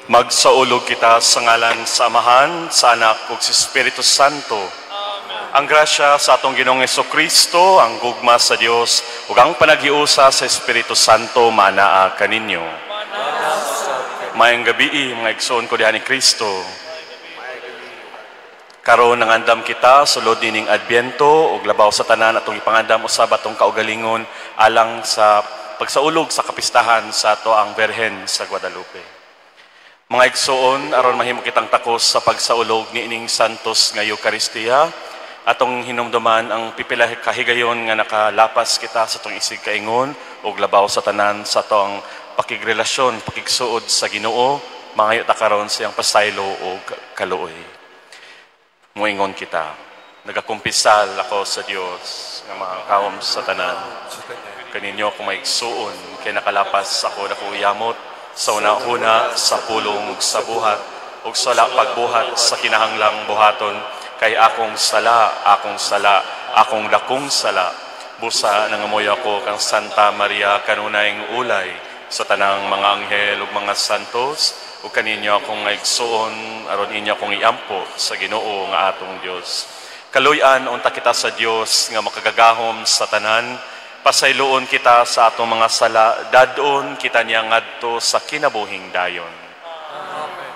Magsaulog kita sa ngalan sa Amahan, sa Anak ug sa Espiritu Santo. Ang grasya sa atong Ginoong Kristo, ang gugma sa Dios ug ang panaghiusa sa Espiritu Santo maanaa kaninyo. Maayong gabii, mga igsoon ko diha ni Kristo. Karon nangandam kita sulod nining Adbyento ug labaw sa tanan atong ipangandam usab atong kaugalingon alang sa pagsaulog sa kapistahan sa ato ang Birhen sa Guadalupe. Mga igsoon, aron mahimo kitang takos sa pagsaulog niining Santos nga Eukaristiya, atong hinumduman ang pipila kahigayon nga nakalapas kita sa atong isig kaingon ug labaw sa tanan sa atong pakigrelasyon, pakigsuod sa Ginoo, mangayo ta karon sa iyang pasaylo ug kaluoy. Moingon kita, nagakumpisal ako sa Dios nga makakahom sa tanan. Kaninyo akong maigsuon, kay nakalapas ako dako yamot sa una-una, sa pulong ug sa buhat, ug sa wala pagbuhat sa kinahanglang buhaton, kay akong sala, akong sala, akong dakong sala. Busa nangamoy ako kang Santa Maria kanunayng ulay sa tanang mga anghel ug mga santos, ug kaninyo akong igsuon aron inyo akong iampo sa Ginoo nga atong Dios. Kaluy-an unta kita sa Dios nga makagagahom sa tanan. Pasayloon kita sa atong mga sala, dadon kita niya ngadto sa kinabuhing dayon. Amen.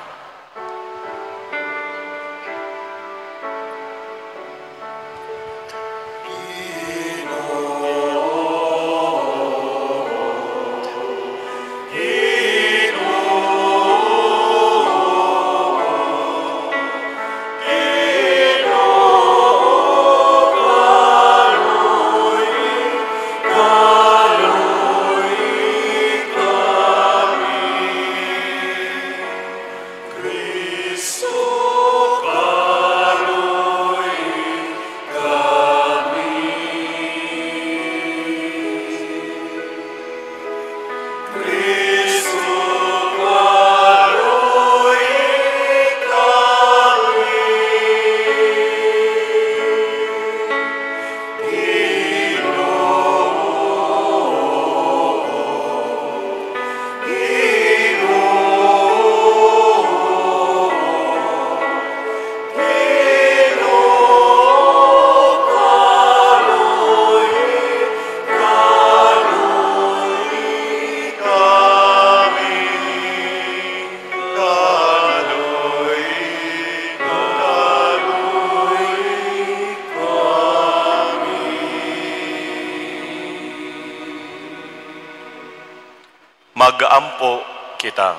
Magampo kita.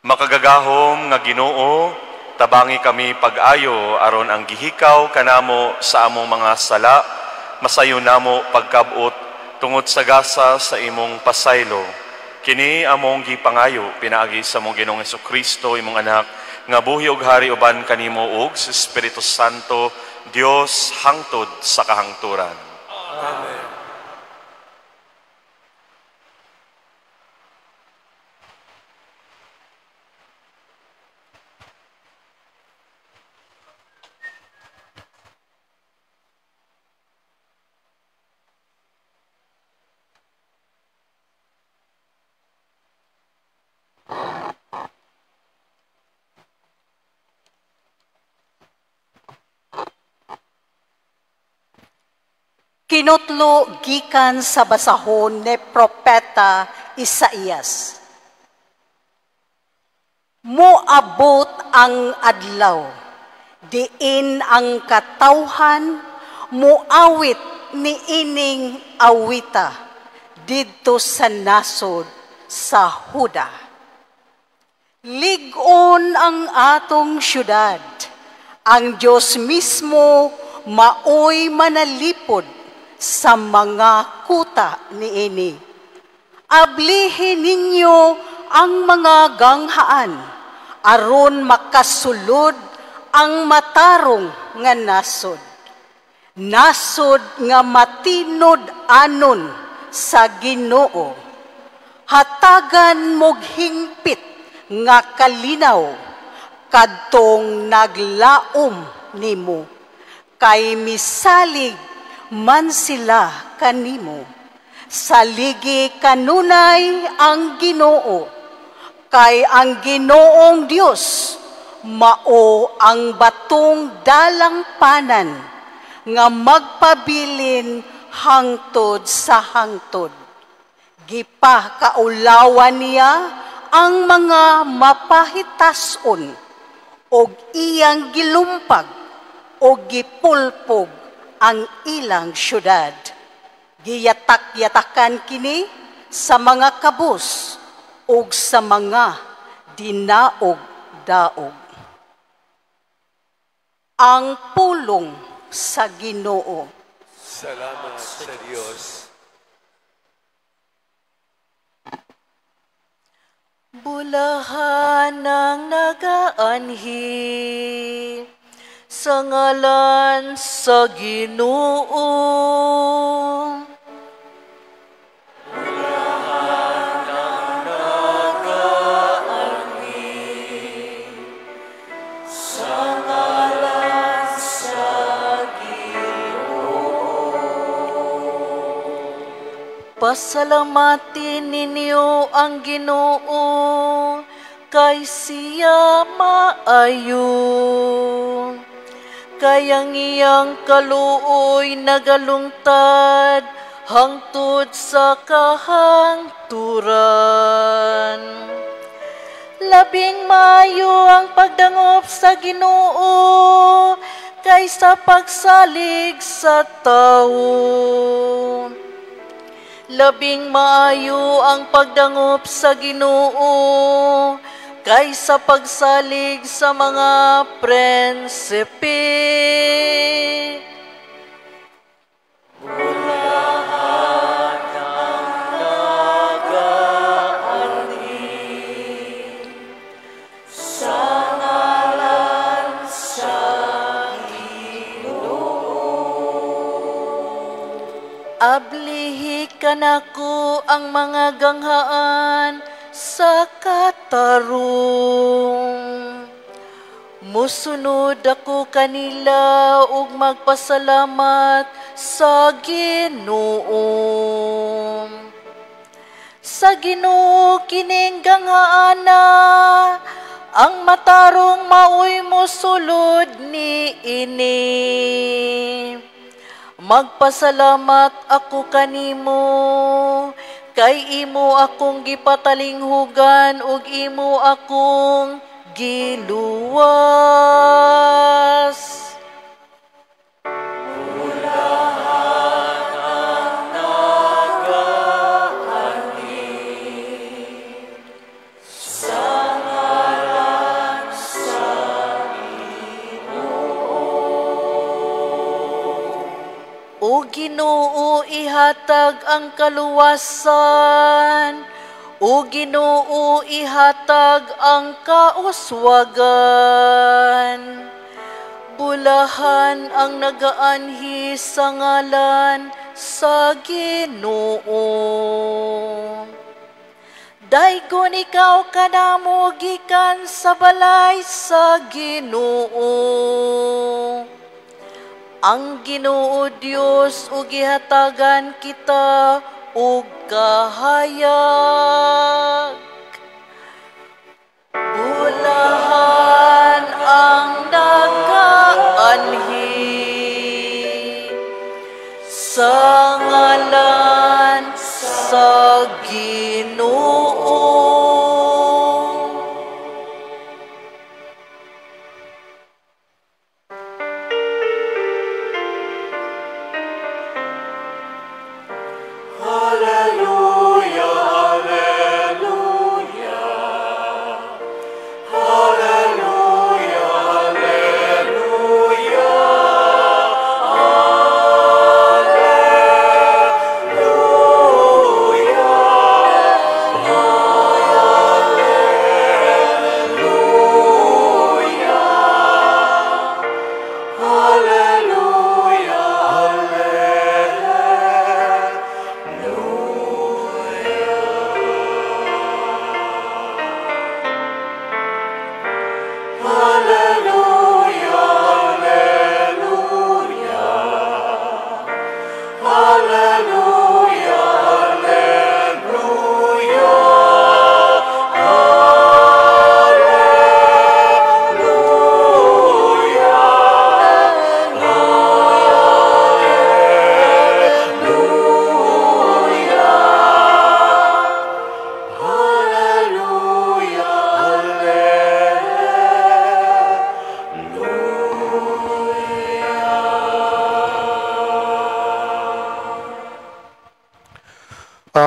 Makagagahom nga Ginoo, tabangi kami pag-ayo aron ang gihikaw kanamo sa among mga sala, masayo namo pagkabot tungod sa gasa sa imong pasaylo. Kini among gipangayo pinaagi sa among Ginoong Hesukristo, imong anak, nga buhi ug hari uban kanimo ug sa Espiritu Santo, Dios hangtod sa kahangturan. Amen. Kinutlo gikan sa basahon ni Propeta Isaías. Moabot ang adlaw, diin ang katawhan, moawit ni ining awita didto sa nasod sa Huda. Lig-on ang atong syudad, ang Diyos mismo maoy manalipod sa mga kuta niini. Ablihin ninyo ang mga ganghaan, aron makasulod ang matarong nga nasod. Nasod nga matinud-anon sa Ginoo. Hatagan mog hingpit nga kalinaw kadtong naglaom nimo, kay misalig man sila kanimo. Saligi kanunay ang Ginoo, Kay ang Ginoong Dios mao ang batong dalangpanan nga magpabilin hangtod sa hangtod. Gipakaulawan niya ang mga mapahitason og iyang gilumpag og gipulpog ang ilang syudad. Giyatak-yatakan kini sa mga kabus ug sa mga dinaog-daog. Ang pulong sa Ginoo. Salamat sa Dios. Bulahan ang nagaanhi sa ngalan sa Ginoo. Bulahan ang nagaanhi sa ngalan sa Ginoo. Pasalamatin ninyo ang Ginoo, kay siya maayo. Kay ang iyang kaluoy nagalungtad hangtod sa kahangturan. Labing maayo ang pagdangop sa Ginoo kaysa pagsalig sa tawo. Labing maayo ang pagdangop sa Ginoo kaysa pagsalig sa mga prinsipe. Bulahan ang nagaanhi sa ngalan sa Ginoo. Ablihi kanako ang mga ganghaan sa katarong. Musunod ako kanila ug magpasalamat sa Ginoo. Sa Ginoo kining ganghaana, ang matarong maoy mosulod niini. Magpasalamat ako kanimo, kay imo akong gipatalinghugan ug imo akong giluwas. Bulahan ang nagaanhi sa ngalan sa Ginoo. O Ginoo, ihatag ang kaluwasan. O Ginoo, ihatag ang kauswagan. Bulahan ang nagaanhi sa ngalan sa Ginoo. Daygon ikaw kanamo gikan sa balay sa Ginoo. Ang Ginoo Dios ug gihatagan kita og kahayag. Bulahan ang nagaanhi sa ngalan sa Ginoo. Alleluia, alleluia.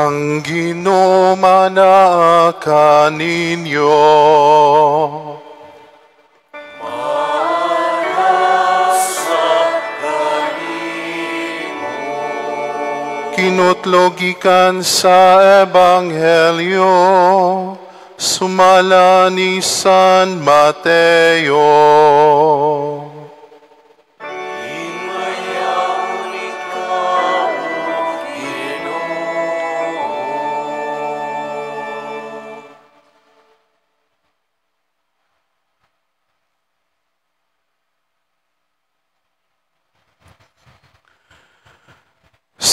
Ang Ginoo manaa kaninyo. Kinutlo gikan sa Ebanghelyo sumala ni San Mateo.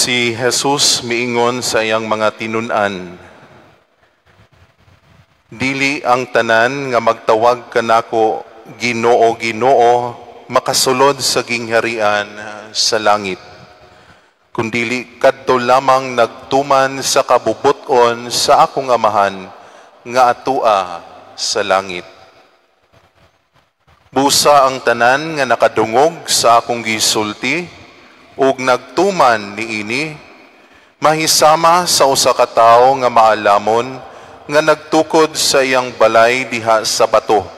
Si Jesus miingon sa iyang mga tinun-an, "Dili ang tanan nga magtawag kanako, 'Ginoo, Ginoo,' makasulod sa gingharian sa langit, kundili kadto lamang nagtuman sa kabubut-on sa akong Amahan nga atua sa langit. Busa ang tanan nga nakadungog sa akong gisulti ug nagtuman niini, mahisama sa usa ka tawo nga maalamon nga nagtukod sa iyang balay diha sa bato.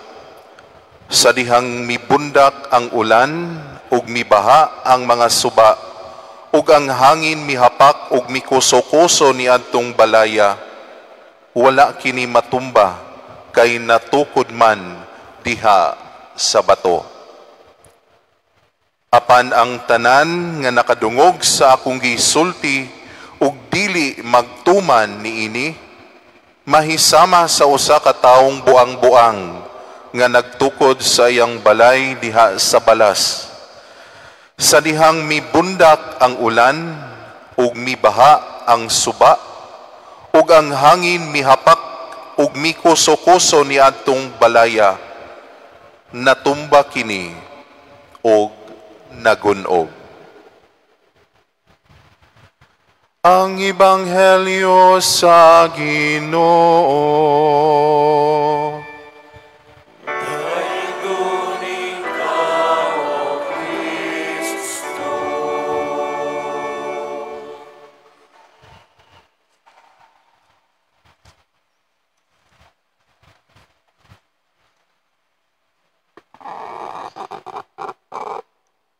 Sa dihang mibundak ang ulan ug mibaha ang mga suba, ug ang hangin mihapak ug mikuso-kuso niadtong balaya, wala kini matumba kay natukod man diha sa bato. Apan ang tanan nga nakadungog sa akong gisulti ug dili magtuman niini, mahisama sa usa ka tawong buang-buang nga nagtukod sa iyang balay diha sa balas. Sa dihang mibundak ang ulan ug mibaha ang suba, ug ang hangin mihapak ug mikuso-kuso niadtong balaya, natumba kini ug nagunob." Ang Ebanghelyo sa Ginoo. Daiggon ikaw, O Kristo.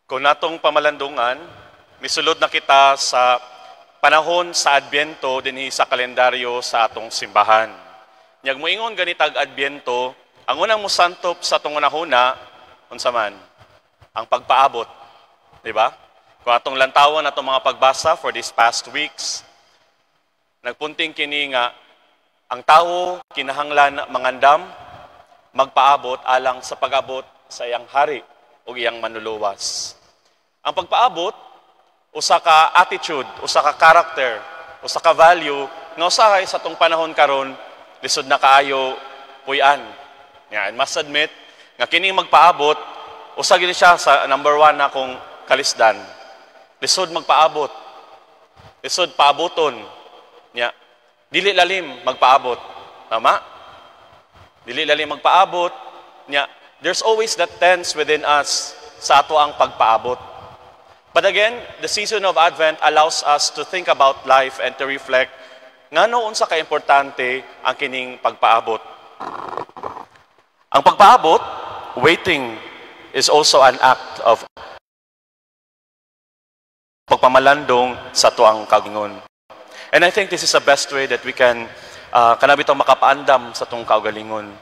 Kung natong pamalandungan, misulod na kita sa panahon sa Adbyento dinhi sa kalendaryo sa atong simbahan. Nyag moingon ganitag Adbyento, ang unang mosantop sa atong hunahuna, unsa man? Ang pagpaabot, di ba? Kung atong lantawan atong mga pagbasa for these past weeks, nagpunting kini nga ang tawo kinahanglan mangandam, magpaabot alang sa pag-abot sa iyang hari o iyang manluluwas. Ang pagpaabot, usa ka attitude, usa ka character, usa ka value nga usahay sa tong panahon karon lisod na kaayo puy-an. Nga, I must admit nga kining magpaabot usa gid siya sa number one na akong kalisdan. Lisod magpaabot. Lisod paaboton. Nya, dili lalim magpaabot. Tama? Dili lalim magpaabot. Nya, there's always that tense within us sa ato ang pagpaabot. But again, the season of Advent allows us to think about life and to reflect ngano unsa ka importante ang kining pagpaabot. Ang pagpaabot, waiting, is also an act of pagpamalandong sa tuang kaugalingon. And I think this is the best way that we can kana bitong makapaandam sa tong kaugalingon.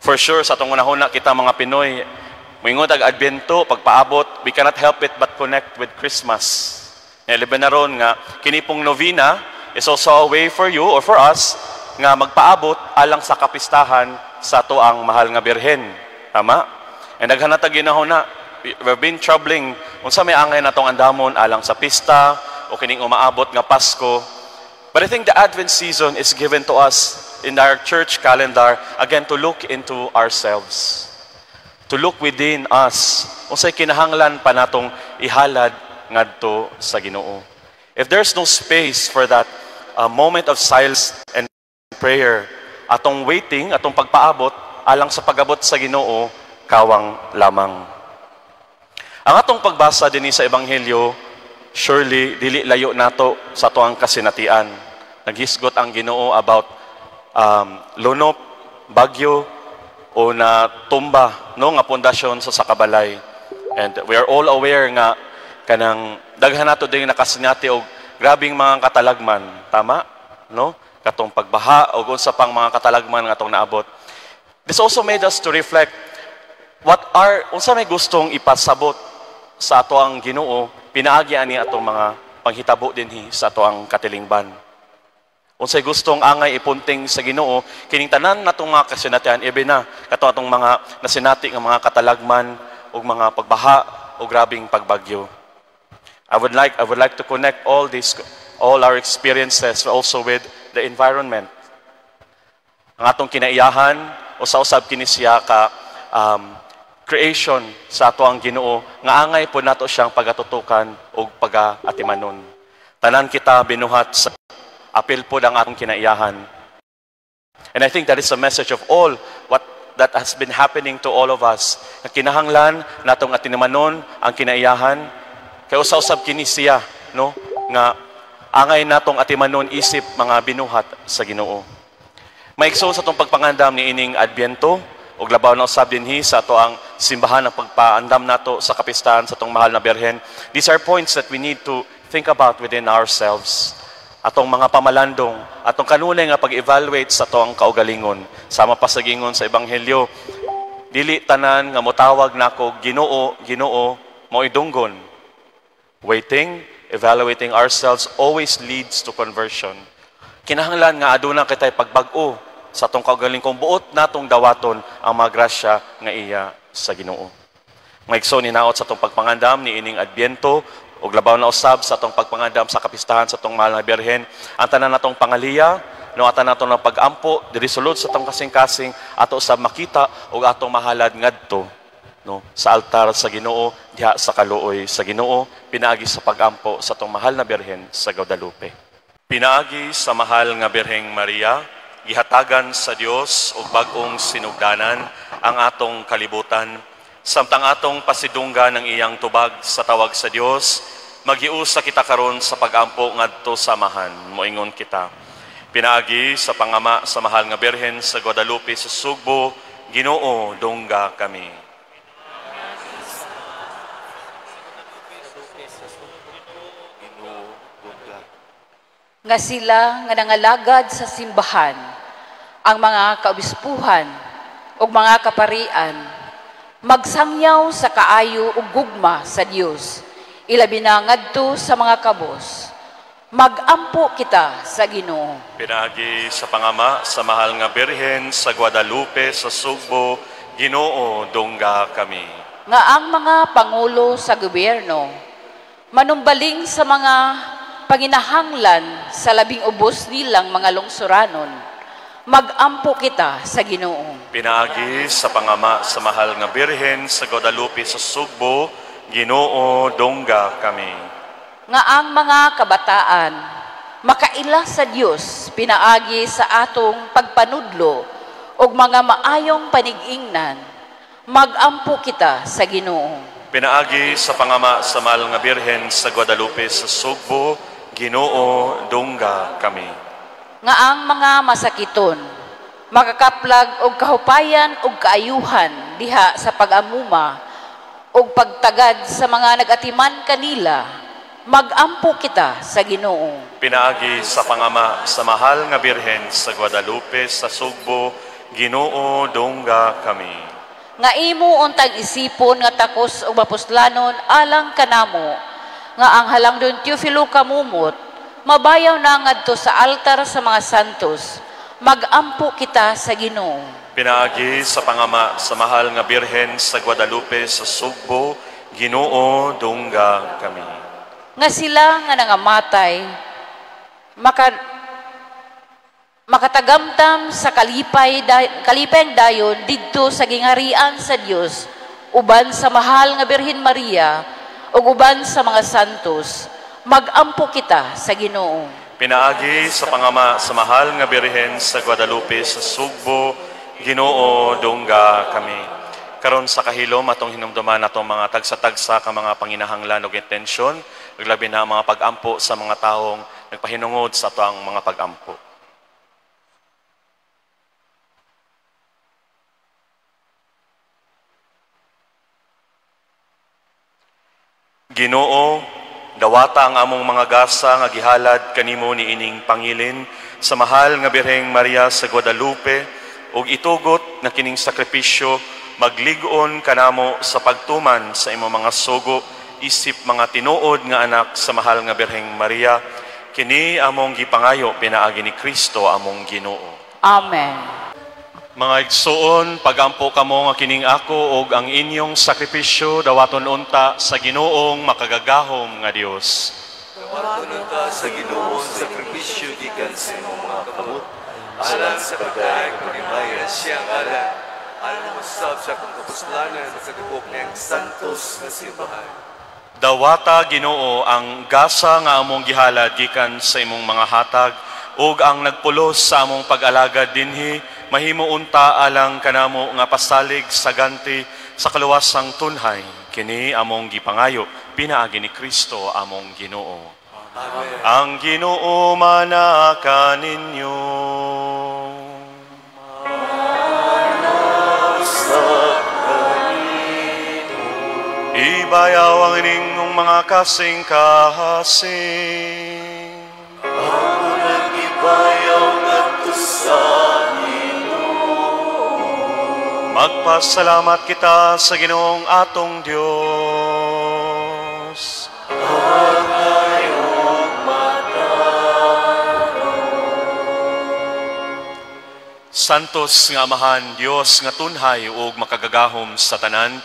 For sure, sa atong unahuna kita mga Pinoy, moingon tag Adbyento, pagpaabot, we cannot help it but connect with Christmas. Labi na ron nga kini pong novena is also a way for you or for us nga magpaabot alang sa kapistahan sa atoang mahal nga Birhen. Tama? And daghan na tag ginahuna, we've been troubling unsa may angay natong andamon alang sa pista o kining umaabot nga Pasko. But I think the Advent season is given to us in our church calendar again to look into ourselves. To look within us. Unsay kinahanglan pa natong ihalad ngadto sa Ginoo. If there's no space for that moment of silence and prayer, atong waiting, atong pagpaabot alang sa pag-abot sa Ginoo, kawang lamang. Ang atong pagbasa dinhi sa Ebanghelyo, surely dili layo nato sa atoang kasinatian. naghisgot ang Ginoo about lunop, bagyo o na tumba, no, nga pundasyon sa sakabalay. And we are all aware nga kanang daghan nato din nakasinati og grabing mga katalagman, tama, no? Katong pagbaha o unsa pang mga katalagman nga atong naabot. This also made us to reflect what are unsa may gustong ipasabot sa ato ang Ginoo pinaagi ani atong mga panghitabo dinhi sa ato ang katilingban. Unsay gustong angay ipunting sa Ginoo kining tanan natong mga kasinatian, ibi na kato atong mga nasinati nga mga katalagman ug mga pagbaha o grabing pagbagyo. I would like to connect all our experiences also with the environment. Ang atong kinaiyahan o sa usab kini siya ka creation sa ato ang Ginoo nga angay po nato siyang pagatutukan ug pagaatimanon. Tanan kita binuhat sa apil po ang atong kinaiyahan. And I think that is a message of all what that has been happening to all of us. Na kinahanglan natong atimanon ang kinaiyahan kay usa-usab kini siya, no, nga angay natong atimanon isip mga binuhat sa Ginoo. Maigsoon, sa atong pagpangandam ni ining Adbyento ug labaw na usab dinhi sa ato ang simbahan ang pagpaandam nato sa kapistahan sa atong mahal na Birhen. These are points that we need to think about within ourselves. Atong mga pamalandong, atong kanunay nga pag-evaluate sa ato ang kaugalingon. Sama pa sa gingon sa Ebanghelyo, dili tanan nga motawag nako, "Ginoo, Ginoo," mao'y dunggon. Waiting, evaluating ourselves always leads to conversion. Kinahanglan nga aduna kitay pagbag-o sa atong kaugalingon kung buot natong dawaton ang mga grasya nga iya sa Ginoo. Mga igsoon, hinaot sa atong pagpangandam ni ining Adbyento ug labaw na usab sa atong pagpangandam sa kapistahan sa atong mahal na Birhen, ang tanan natong pangaliya, no, atan nato ng pag-ampo diri sulod sa atong kasing-kasing, ato usab makita ug atong mahalad ngadto, no, sa altar sa Ginoo diha sa kaluoy sa Ginoo pinaagi sa pag-ampo sa atong mahal na Birhen sa Guadalupe. Pinaagi sa mahal nga Birheng Maria, gihatagan sa Dios og bag-ong sinugdanan ang atong kalibutan. Samtang atong pasidunggan ang iyang tubag sa tawag sa Dios, maghiusa kita karon sa pag-ampo ngadto sa Amahan. Moingon kita. Pinaagi sa pangama sa mahal nga Birhen sa Guadalupe sa Sugbo, Ginoo, dungga kami. Ginoo, dungga. Nga sila nga nangalagad sa simbahan, ang mga kaobispuhan ug mga kaparian, magsangyaw sa kaayo ug gugma sa Dios, ilabi na ngadto sa mga kabos. Magampo kita sa Ginoo. Pinaagi sa pangama sa mahal nga Birhen sa Guadalupe sa Sugbo, Ginoo, dungga kami. Nga ang mga pangulo sa gobyerno manumbaling sa mga panginahanglan sa labing ubos nilang mga lungsuranon. Magampo kita sa Ginoo. Pinaagi sa pangama sa mahal nga Birhen sa Guadalupe sa Sugbo, Ginoo, dungga kami. Nga ang mga kabataan makaila sa Dios pinaagi sa atong pagpanudlo ug mga maayong panigingnan. Magampo kita sa Ginoo. Pinaagi sa pangama sa mahal nga Birhen sa Guadalupe sa Sugbo, Ginoo, dungga kami. Nga ang mga masakiton makakaplag og kahupayan ug kaayuhan diha sa pag-amuma ug pagtagad sa mga nagatiman kanila. Magampo kita sa Ginoo. Pinaagi sa pangama sa mahal nga Birhen sa Guadalupe sa Sugbo, Ginoo, dungga kami. Nga imo untang isipon nga takos ug mapuslanon alang kanamo nga ang halangdon Teofilo Camomot mabayaw na ngadto sa altar sa mga santos. Magampo kita sa Ginoo. Pinaagi sa pangama sa mahal nga Birhen sa Guadalupe sa Sugbo, Ginoo, dungga kami. Nga sila nga nangamatay makatagamtam sa kalipay dayon didto sa gingarian sa Dios uban sa mahal nga Birhen Maria ug uban sa mga santos. Magampo kita sa Ginoo. Pinaagi sa pangama sa mahal nga Birhen sa Guadalupe sa Sugbo, Ginoo, dungga kami. Karon sa kahilom, atong hinumduman atong mga tagsa-tagsa ka mga panginahanglan ug intensyon, ug labi na ang mga pag-ampo sa mga taong nagpahinungod sa ato ang mga pagampo. Ginoo, dawata ang among mga gasa nga gihalad kanimo niining pangilin sa mahal nga Birheng Maria sa Guadalupe ug itugot na kining sakripisyo maglig-on kanamo sa pagtuman sa imong mga sugo isip mga tinuod nga anak sa mahal nga Birheng Maria. Kini among gipangayo pinaagi ni Kristo among Ginoo. Amen. Mga igsoon, pagampo kamo nga kining ako og ang inyong sakripisyo dawaton unta sa Ginoong makagagahom nga Dios. Dawaton unta sa Ginoo sakripisyo gikan sa imong mga kamot, alang sa pagdayeg panimaya siyang ngalan, alang usab sa akong kapuslanan sa tibok niyang santos nga simbahan. Dawata Ginoo ang gasa nga among gihalad gikan sa imong mga hatag ug ang nagpulos sa among pag-alagad dinhi mahimo unta alang kanamo nga pasalig sa ganti sa kaluwasang tunhay. Kini among gipangayo pinaagi ni Kristo among Ginoo. Amen. Ang Ginoo manaka ninyo. Ibayaw ang inyong mga kasing-kasing. Ako nang ibayaw ngadto sa Ginoo. Magpasalamat kita sa Ginoong atong Dios. Angay ug matarong. Santos nga Amahan, Dios nga tunhay ug makagagahom sa tanan,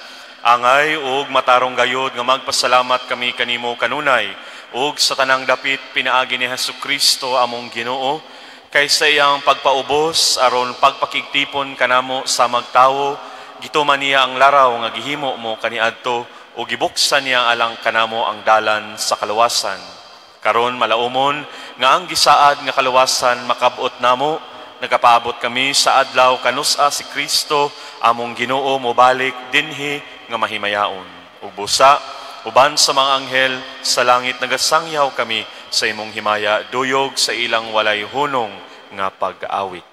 angay ug matarong gayod nga magpasalamat kami kanimo kanunay ug sa tanang dapit pinaagi ni Hesukristo among Ginoo, kay sa iyang pagpaubos aron pagpakigtipon kanamo sa magtawo, gituman niya ang laraw nga gihimo mo kaniadto ug gibuksan niya alang kanamo ang dalan sa kaluwasan. Karon malaumon nga ang gisaad nga kaluwasan makab-ot namo, nagapaabot kami sa adlaw kanus-a si Kristo among Ginoo mobalik dinhi nga mahimayaon. Ug busa uban sa mga anghel sa langit nagasangyaw kami sa imong himaya duyog sa ilang walay hunong nga pag-awit.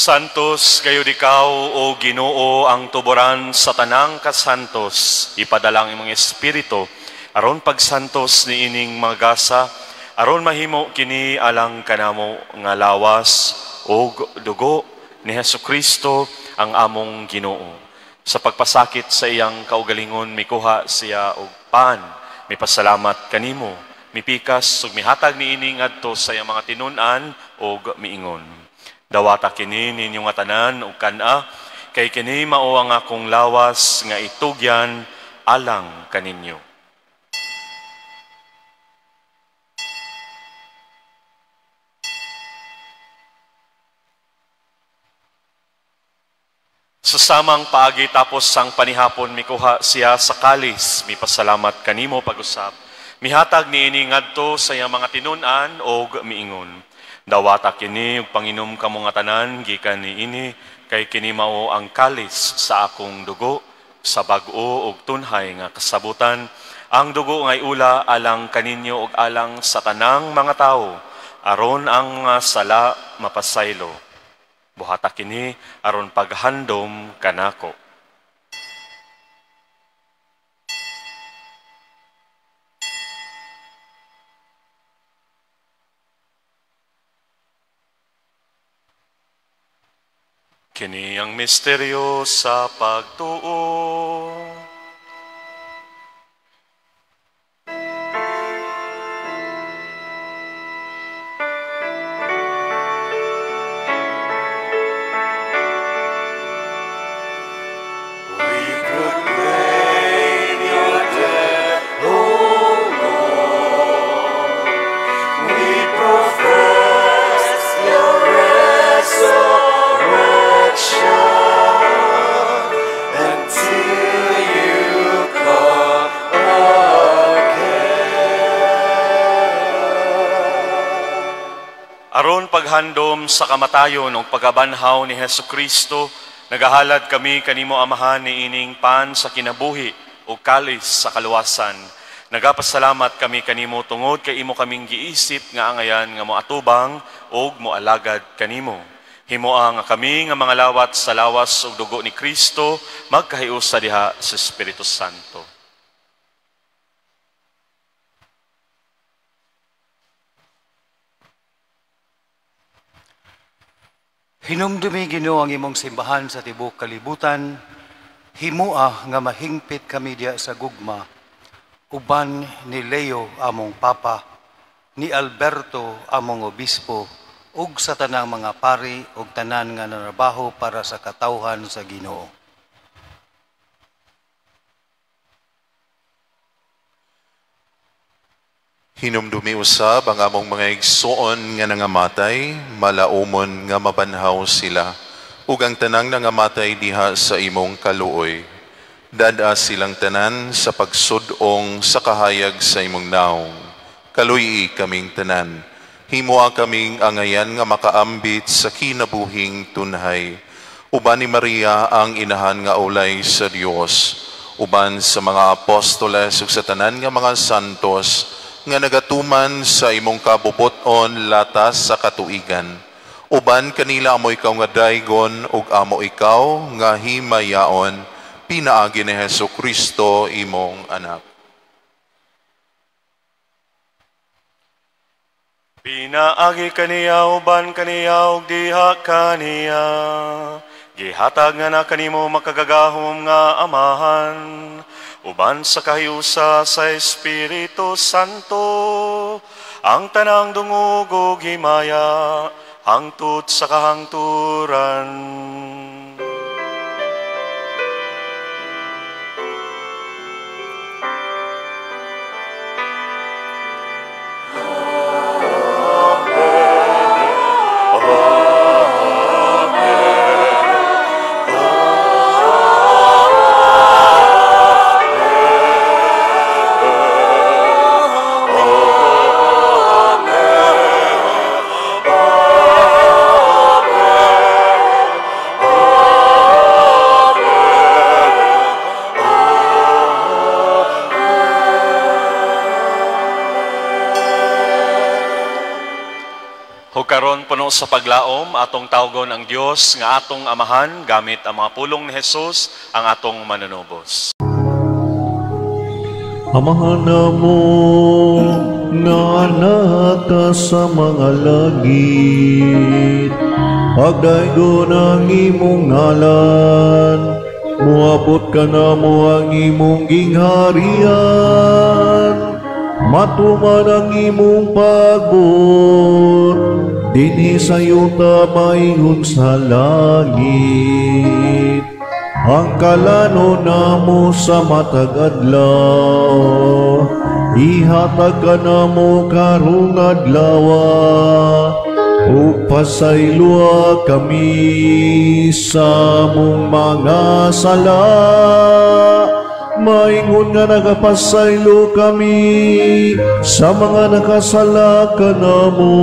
Santos gayud ikaw, o Ginoo, ang tuboran sa tanang kasantos. Ipadala ang imong espiritu aron pagsantos niining mga gasa, aron mahimo kini alang kanamo nga lawas og dugo ni Hesukristo ang among Ginoo. Sa pagpasakit sa iyang kaugalingon, mikuha siya og pan, mipasalamat kanimo, mipikas ug mihatag niini ngadto sa iyang mga tinun-an og miingon. Dawata kini ninyo nga tanan ug kan-a, kay kini mao ang akong lawas nga itugyan alang kaninyo. Sa samang paagi tapos sang panihapon mikuha siya sa kalis, mipasalamat kanimo pag-usab. Mihatag niini ngadto sa iyang mga tinun-an og miingon. Dawata kini ug panginom kamo nga tanan gikan niini, kay kini mao ang kalis sa akong dugo sa bag-o ug tunhay nga kasabutan. Ang dugo ngay ula alang kaninyo ug alang sa tanang mga tawo, aron ang mga sala mapasaylo. Buhata kini aron paghandom kanako. Kini ang misteryo sa pagtuo. Aron paghandom sa kamatayon ug pagkabanhaw ni Hesukristo, nagahalad kami kanimo Amahan niining pan sa kinabuhi ug kalis sa kaluwasan. Nagapasalamat kami kanimo tungod kay imo kaming giisip nga angayan nga moatubang ug moalagad kanimo. Himoa nga kami nga mga lawat sa lawas ug dugo ni Kristo magkahiusa diha sa Espiritu Santo. Hinumdumi Ginoo ang imong simbahan sa tibuok kalibutan, himoa nga mahingpit kami diya sa gugma, uban ni Leo among Papa, ni Alberto among Obispo, ug sa tanang mga pari ug tanan nga nanrabaho para sa katawhan sa Ginoo. Hinumdumi usab ang among mga igsoon nga nangamatay, malaumon nga mabanhaw sila, ug ang tanang nangamatay diha sa imong kaluoy. Dad-a silang tanan sa pagsud-ong sa kahayag sa imong naong. Kaluy-i kaming tanan. Himoa kaming angayan nga makaambit sa kinabuhing tunhay. Uban ni Maria ang inahan nga ulay sa Dios, uban sa mga apostoles ug sa tanan nga mga santos, nga nagatuman sa imong kabubuton latas sa katuigan. Uban kanila amo ikaw nga daygon ug amo ikaw nga himayaon, pinaagi ni Hesus Kristo imong anak. Pinaagi kaniya uban kaniya ug diha kaniya, gihatag nga na kanimo makagagahom nga Amahan, uban sa kahiusa sa Espiritu Santo, ang tanang dungog ug himaya hangtod sa kahangturan. Karon puno sa paglaom, atong tawgon ang Dios nga atong Amahan gamit ang mga pulong ni Jesus ang atong manunubos. Amahan namo nga naka sa mga langit, pagdaygon ang imong ngalan, moabot kanamo ang imong gingharian, matuman ang imong pagbuot dinhi sa yuta maingon sa langit. Ang kalano namo sa matag adlaw, ihatag kanamo karong adlaw, ug pasayloa kami sa among mga sala, maingon nga nagapasaylo kami sa mga nakasala kanamo,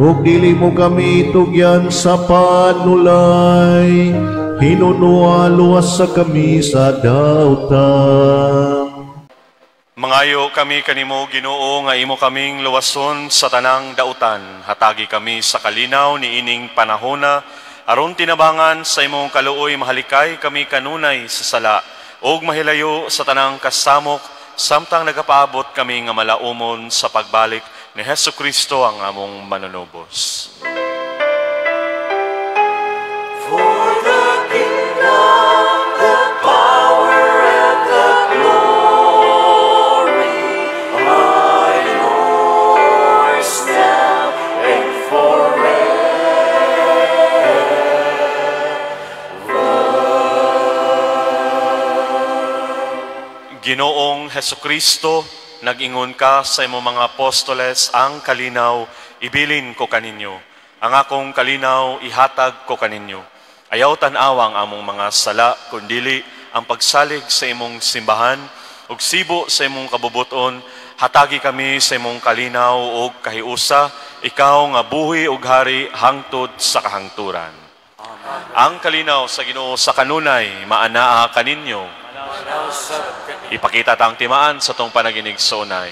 ug dili mo kami tugyan sa panulay, hinunua luwas sa kami sa dautan. Mangayo kami kanimo, Ginoo, nga imo kaming luwason sa tanang dautan. Hatagi kami sa kalinaw niining panahona, aron tinabangan sa imong kaluoy mahalikay kami kanunay sa sala, ug mahilayo sa tanang kasamok, samtang nagapaabot kami nga malaumon sa pagbalik ni Hesus Kristo ang among manunubos. For the kingdom, the power, and the glory are yours now and forever. Ginoong Hesukristo, nag-ingon ka sa imong mga apostoles, ang kalinaw ibilin ko kaninyo. Ang akong kalinaw ihatag ko kaninyo. Ayaw tan-awa ang among mga sala, kundili ang pagsalig sa imong simbahan, ug sibo sa imong kabubuton, hatagi kami sa imong kalinaw ug kahiusa, ikaw nga buhi ug hari hangtod sa kahangturan. Amen. Ang kalinaw sa Ginoo sa kanunay, maanaa kaninyo. Ipakita tang timaan sa tong panaginig sa unay.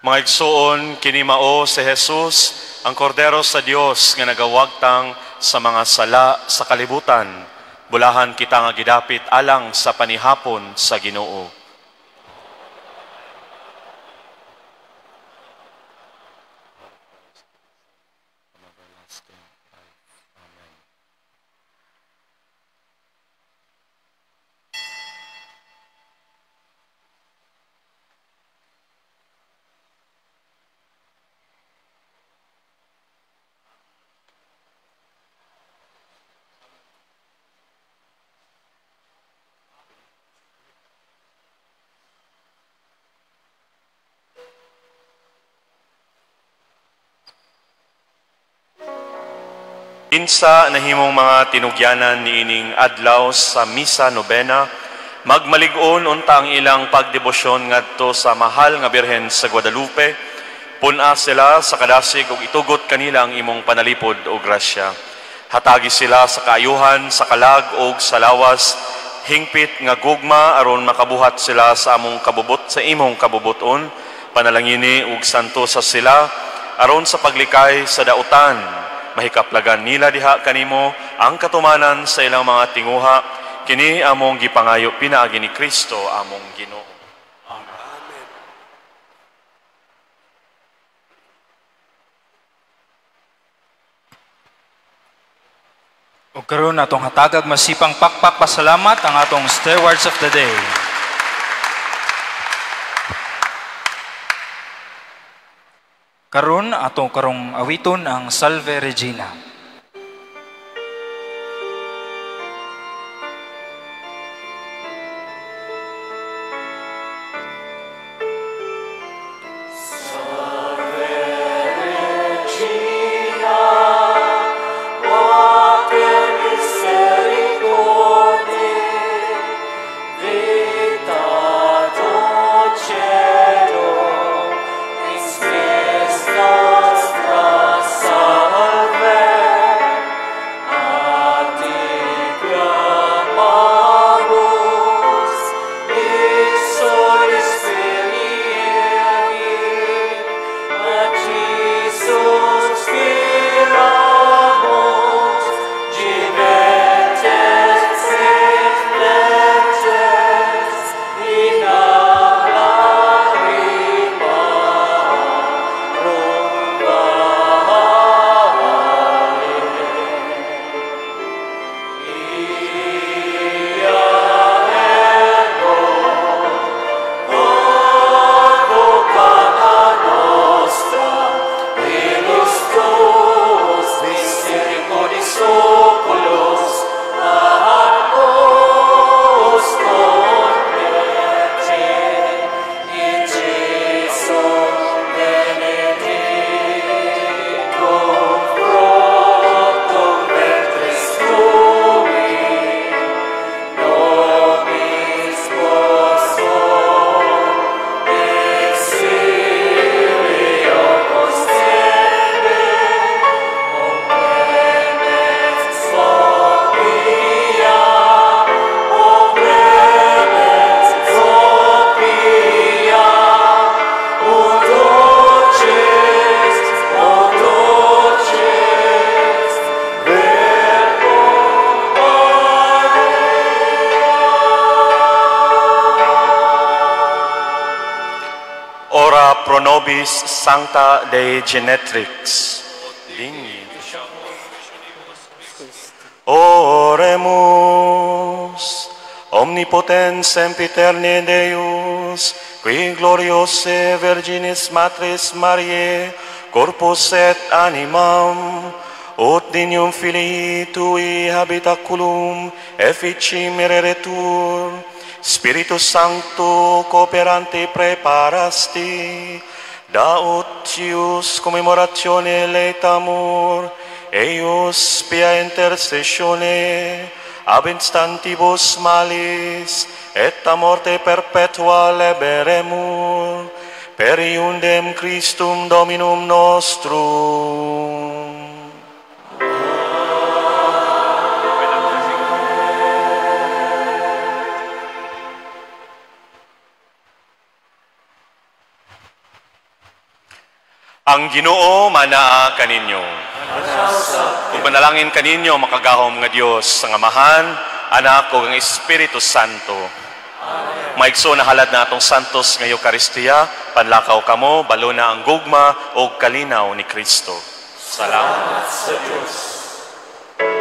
Mga igsoon, kini mao si Jesus, ang Kordero sa Dios nga nagawagtang sa mga sala sa kalibutan. Bulahan kita nga gidapit alang sa panihapon sa Ginoo. Kinsa nahimong mga tinugyanan niining adlaw sa misa nobena, magmalig-on unta ang ilang pagdebosyon ngadto sa mahal nga Birhen sa Guadalupe, Pun-a sila sa kadasig ug itugot kanila ang imong panalipod o grasya. Hatagi sila sa kaayuhan, sa kalag ug sa lawas, hingpit nga gugma aron makabuhat sila sa among kabubot sa imong kabubuton. Panalangini ug santosa sila aron sa paglikay sa dautan. Mahikaplagan nila diha kanimo ang katumanan sa ilang mga tinguha. Kini among gipangayo pinaagi ni Kristo among Ginoo. Amen. Ug karon atong hatagag masipang pakpak pasalamat ang atong stewards of the day. Karon atong karong awiton ang Salve Regina. Ora pro nobis Sancta Dei Genetrix. Digni. Oremus. Omnipotens sempiterne Deus, qui gloriose Virginis Matris Mariae, corpus et animam, ut dignum Filii Tui habitaculum effici mereretur, Spiritus Sancto cooperante preparasti, da ut commemoratione laetamur, eius pia intercessione, ab instantibus malis, et a morte perpetua leberemur, per iundem Christum Dominum nostrum. Ang Ginoo manaa kaninyo. Ug manalangin kaninyo makagahom nga Dios sa Amahan, Anak ug ang Espiritu Santo. Maigso na halad na atong santos nga Eukaristiya, panlakaw kamo, baluna ang gugma ug kalinaw ni Kristo. Salamat sa Dios.